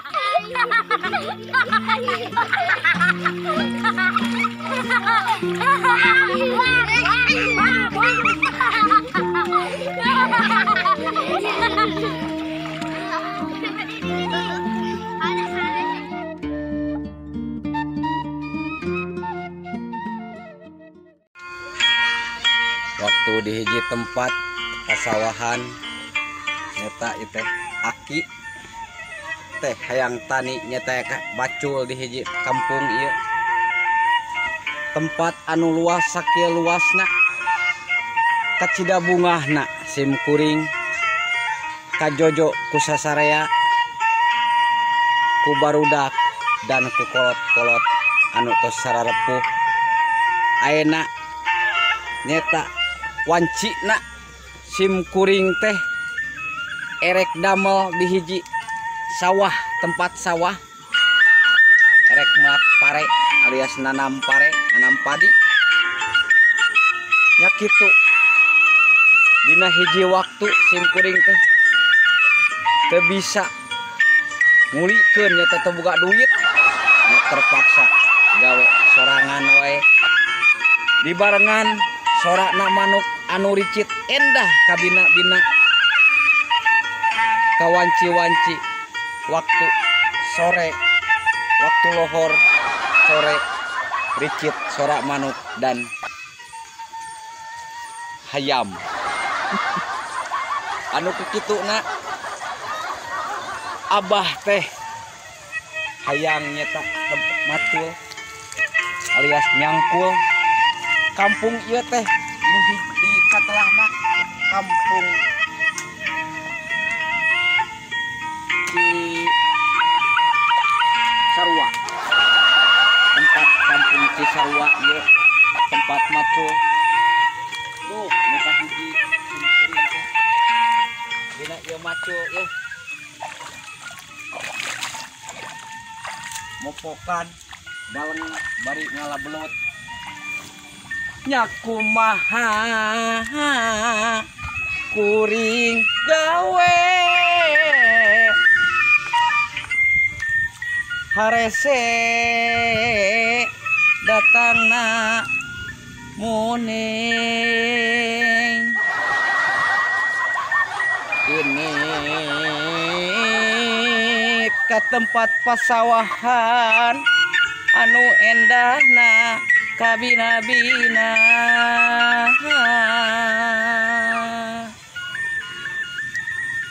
Waktu di hiji tempat pasawahan nyata itu aki teh hayang tani nyata bacul di hiji kampung ieu tempat anu luas sakieu luasna kacida bungahna sim kuring kajojo ku sasarea ku barudak dan ku kolot-kolot anu tos sararepuh ayeuna nyeta wancina sim kuring teh erek damel di hiji sawah tempat sawah erek melak pare alias nanam pare nanam padi nya kitu dina hiji waktu sim kuring teh teu bisa ngulikeun nya teh boga duit nya terpaksa gawe sorangan wae dibarengan sorakna manuk anu ricit endah kabina-bina kawanci-wanci waktu sore waktu lohor sore ricit sorak manuk dan hayam anu kikituna abah teh hayang nyeta matul alias nyangkul kampung ieu teh nu di katelahna kampung Cisarua tempat kampung Cisarua ieu tempat macul tuh nu kahiji dina ieu macul ieu mopokan daleng bari ngalabelut nyakumaha kuring gawe harese datangna muning ini ke tempat pasawahan anu endahna kabina-bina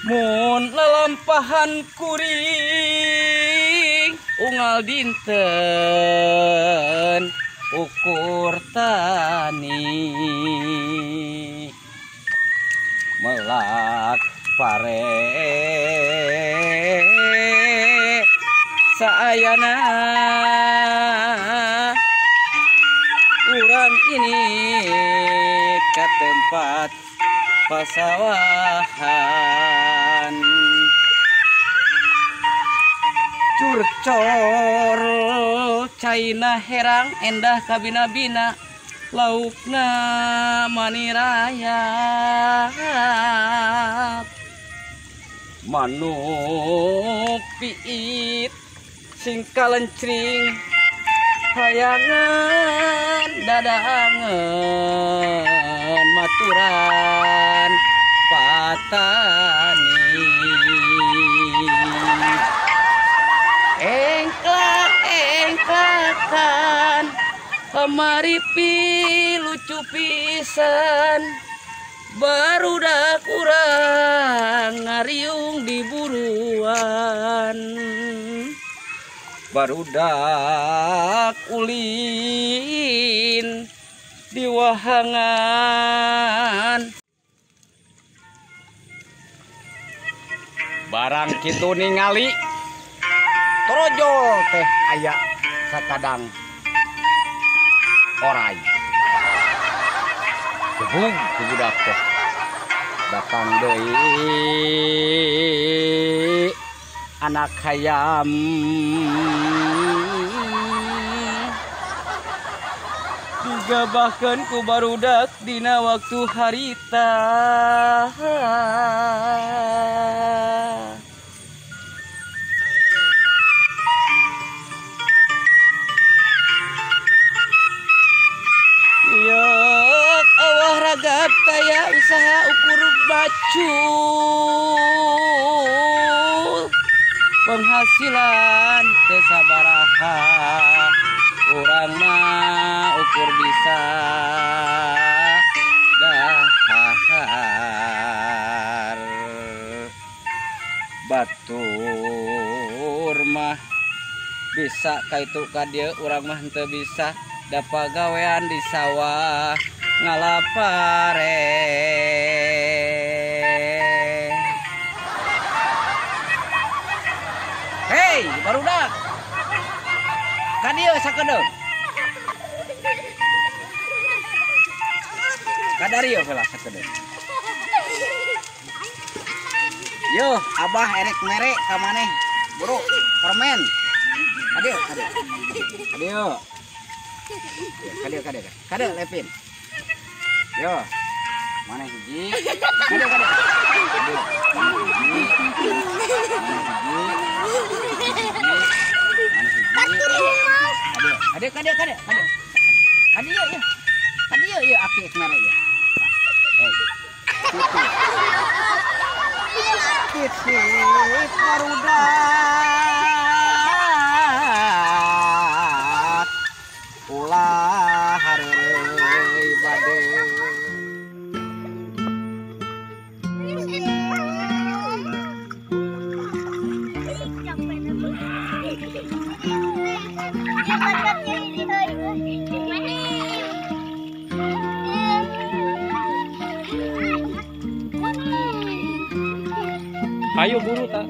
mun lelampahan kuring unggal dinten ukur tani melak pare saayana urang ini ke tempat pasawahan curcor caina herang endah kabina-bina laukna maniraya manuk piit sing kalencring hayangan dadangan maturan patani engklak engklakan kemari pi lucu pisan barudak urang ngariung di buruan barudak ulin di wahangan barang kitu ningali torojol teh aya sakadang orai gebung ku budak teh datang deui anak hayam digabahkeun ku barudak dina waktu harita Bacul penghasilan teu sabaraha, urang mah ukur bisa dahar. Batur mah bisa kaitu ka dieu, urang mah henteu bisa, da pagawean di sawah ngalapare. Hei, barudak. Ka dieu sakedeung. Ka darieu heula sakedeung. Yo, abah erek mere ka maneh. Buru, permen. Ka dieu, ka dieu. Ka dieu. Ka dieu, ka dieu. Ka dieu lepin. Yo. Maneh hiji. Ka dieu, ka dieu. Ka dieu. Maneh hiji. Maneh hiji. Kade kade kade kade. Kade ieu ieu. Kade ieu ieu aki mere ieu. Hei. Titip barudak ulah hareureuy bade. Ayo buru tak.